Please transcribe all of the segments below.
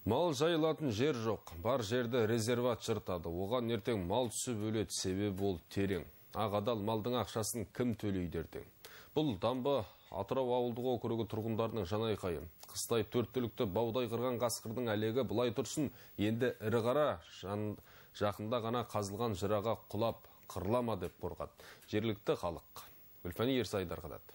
Мал жайылатын жер жоқ. Бар жерді резерват жыртады. Оған ертең мал түсіп өледі, себебі ол терең. Ақ адал малдың ақшасын кім төлейді ертең? Бұл Дамбы Атырау ауылдық округі тұрғындарының жанайқайы. Қыстай төрт түлікті баудай қырған қасқырдың әлегі былай тұрсын, енді ірі қара жақында ғана қазылған жыраға құлап қырылама деп қорқады. Жергілікті халық. Гүлфәни Ерсай тарқатады.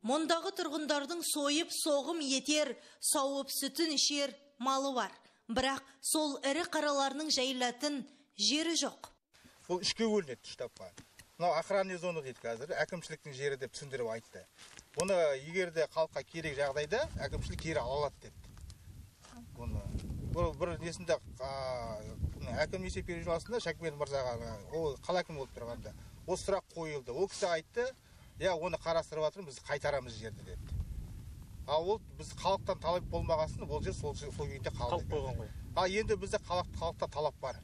Мұндағы тұрғындардың сойып, соғым етер, сауып сүтін ішер малы бар. Бірақ сол ірі қараларының жайылатын жері жоқ. Бұл үшке бөлінеді, үш тапқа. Мынау охранный зона дейді қазір, әкімшіліктің жері деп түсіндіріп айтты. Бұны егер де халыққа керек жағдайда әкімшілік кері ала алады деді. Бұны бұл бір несінде әкім есеп беру жобасында Шәкімет мырзаға, ол қала әкімі болып тұрғанда, осы сұрақ қойылды. Ол кісі айтты, иә, оны қарастырып жатырмыз, біз қайтарамыз жерді деді. Ал ол біз халықтан талап болмағасын, ол жер сол күйінде қалды. Қалып қойған ғой. Ал енді бізде халықта талап бар.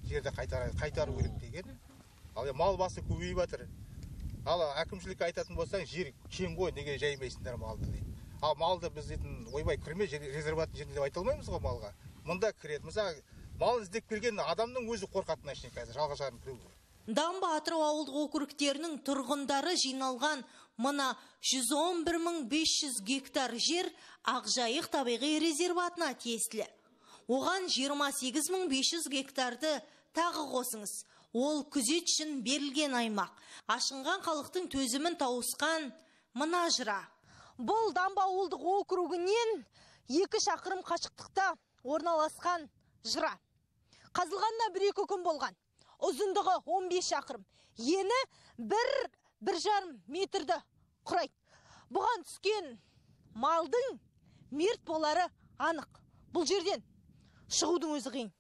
Жерді қайтару керек деген. Ал мал басы көбейіп жатыр. Ал әкімшілікке айтатын болсаң, жер кең ғой, неге жаймайсыңдар малды дейді. Ал малды біз дейтін, ойбай кірме, резерваттың жерінде деп айта алмаймыз ғой малға. Мұнда кіреді. Мысалы, мал іздеп келген адамның өзі қорқады мына ішіне қазір, жалғыз жарым кіруге. Дамбы Атырау ауылдық округтерінің тұрғындары жиналған мына 111 500 гектар жер Ақжайық табиғи резерватына тиесілі. Оған 28 500 гектарды тағы қосыңыз. Ол күзет үшін берілген аймақ. Ашынған халықтың төзімін тауысқан мына жыра. Бұл Дамбы ауылдық округінен 2 шақырым қашықтықта орналасқан жыра. Қазылғанына 1-2 күн болған. Ұзындығы 15 шақырым. Ені 1-1,5 метрді құрайды. Бұған түскен малдың мерт болары анық. Бұл жерден шығудың өзі қиын.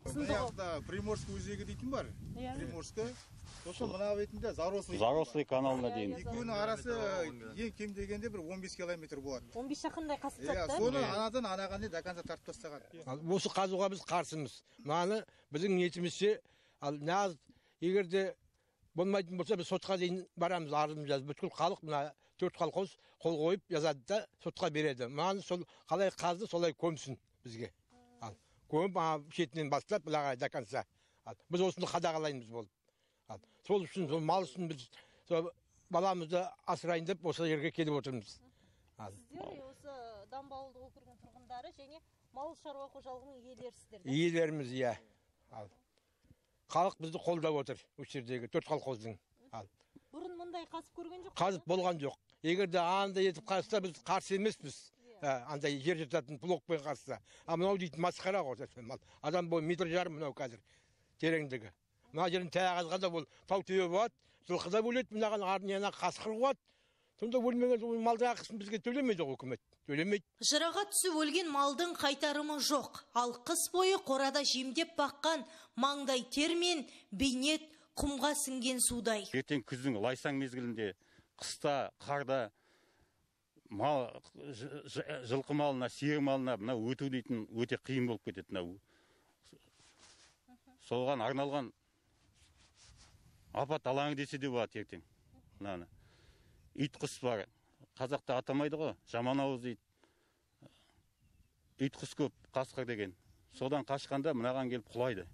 Мына жақта Приморск өзегі дейтін бар. Приморскі. Сосын мына бетінде Зарослый. Зарослый каналына дейін. Екеуінің арасы ең кем дегенде бір 15 километр болады. 15 шақырымдай қасып Иә, соны анадан анаған дейін до конца тартып тастаған. Ал осы қазуға біз қарсымыз. Мынаны біздің ниетімізше, ал нағыз егер де болмайтын болса, біз сотқа дейін барамыз, арызымызды жазып. Бүткіл халық мына төрт колхоз қол қойып жазады да сотқа береді. Мынаны сол қалай қазды, солай көмсін бізге. Ал көміп, шетінен бастап былай қарай до конца. Ал біз осыны қадағалаймыз болып. Ал сол үшін, сол мал үшін біз сол баламызды асырайын деп осы жерге келіп отырмыз. Ал Сіздер осы Дамбы ауылдық округінің тұрғындары және мал шаруа қожалығының иелерісіздер, да? Иелеріміз, иә. Ал халық бізді қолдап отыр, осы жердегі төрт колхоздың. Ал бұрын мұндай қазып көрген жоқ? Қазып болған жоқ. Егер де андай етіп қазса, біз қарсы емеспіз. Андай жер жыртатын плугпен қазса. А мынау дейтін масқара ғой, совсем. Ал адам бойы метр жарым мынау қазір тереңдігі. Мына жерін таяқ қазғанда ол тау төбе болады, жылқы да өледі, мынаған арнияна қасқыр қуады. Сонда өлмеген соң малдың ақысын бізге төлемейді ғой үкімет. Төлемейді. Жыраға түсіп өлген малдың қайтарымы жоқ. Ал қыс бойы қорада жемдеп баққан маңдай тер мен бейнет құмға сіңген судай. Ертең күздің лайсаң мезгілінде, қыста, қарда мал, жылқы малына, сиыр малына мына өту дейтін өте қиын болып кетеді мынау. Соған арналған апат алаңы десе де болады ертең. Мынаны. Ит құс бар. Қазақта атамайды ғой, жаман ауыз дейді. Ит құс көп, қасқыр деген. Содан қашқанда мынаған келіп құлайды.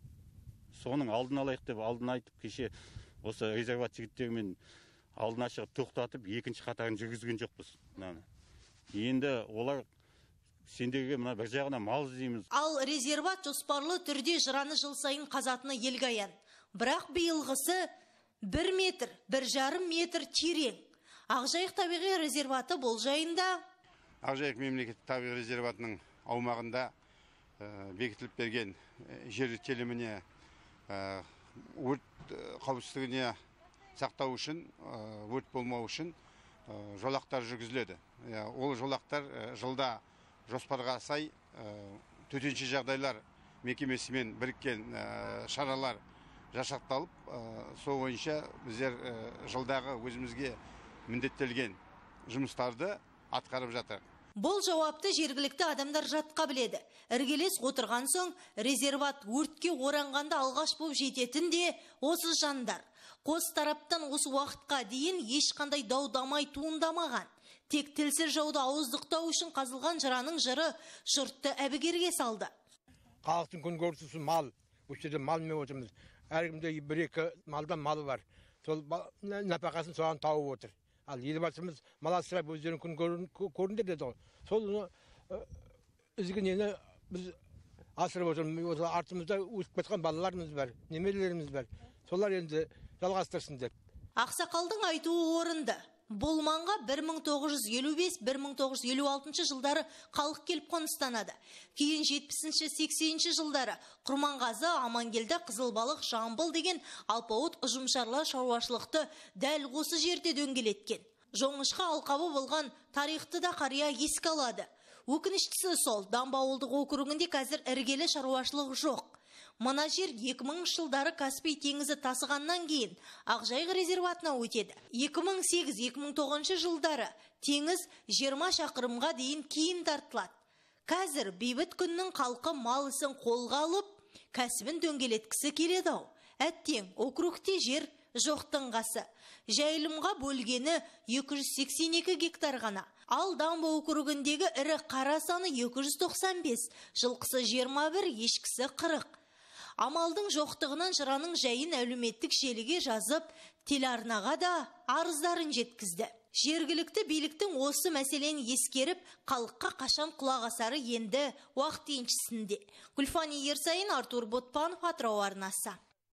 Соның алдын алайық деп алдын айтып, кеше осы резерват жігіттерімен алдына шығып тоқтатып, екінші қатарын жүргізген жоқпыз мынаны. Енді олар сендерге мына бір жағынан мал іздейміз. Ал резерват жоспарлы түрде жыраны жыл сайын қазатыны елге аян. Бірақ биылғысы 1 метр, 1,5 метр терең. Ақжайық табиғи резерваты бұл жайында. Ақжайық мемлекеттік табиғи резерватының аумағында бекітіліп берген жер теліміне өрт қауіпсіздігіне сақтау үшін, өрт болмау үшін жолақтар жүргізіледі. Ол жолақтар жылда жоспарға сай төтенше жағдайлар мекемесімен біріккен шаралар жасақталып, сол бойынша біздер жылдағы өзімізге міндеттелген жұмыстарды атқарып жатыр. Бұл жауапты жергілікті адамдар жатқа біледі. Іргелес отырған соң резерват өртке оранғанда алғаш болып жететін де осы жандар. Қос тараптан осы уақытқа дейін ешқандай дау-дамай туындамаған. Тек тілсіз жауды ауыздықтау үшін қазылған жыраның жыры жұртты әбігерге салды. Халықтың күнкөрісі мал. Осы жерде малмен отырмыз. Әркімде бір-екі малдан малы бар. Сол нәпақасын соған тауып отыр. Ал Елбасымыз мал асырап өздерінің күн көріңдер деді ғой. Сол ізгі нені біз асырап отырмыз. Осы артымызда өсіп кеткен балаларымыз бар, немерелеріміз бар. Солар енді жалғастырсын деп. Ақсақалдың айтуы орынды. Бұл маңға 1955-1956 жылдары халық келіп қоныстанады. Кейін 70-80 жылдары Құрманғазы, Амангелді, Қызылбалық, Жамбыл деген алпауыт ұжымшарлар шаруашылықты дәл осы жерде дөңгелеткен. Жоңышқа алқабы болған тарихты да қария еске алады. Өкініштісі сол, Дамбы ауылдық округінде қазір іргелі шаруашылық жоқ. Мына жер 2000 жылдары Каспий теңізі тасығаннан кейін Ақжайық резерватына өтеді. 2008-2009 жылдары теңіз 20 шақырымға дейін кейін тартылады. Қазір бейбіт күннің халқы мал ісін қолға алып, кәсібін дөңгелеткісі келеді-ау. Әттең, округте жер жоқтың қасы. Жайылымға бөлгені 282 гектар ғана. Ал Дамбы округіндегі ірі қара саны 295, жылқысы 21, ешкісі 40. Амалдың жоқтығынан жыраның жайын әлеуметтік желіге жазып, телеарнаға да арыздарын жеткізді. Жергілікті биліктің осы мәселені ескеріп, халыққа қашан құлақ асары енді уақыт еншісінде. Гүлфани Ерсайын, Артур Ботпанов, Атырау арнасы.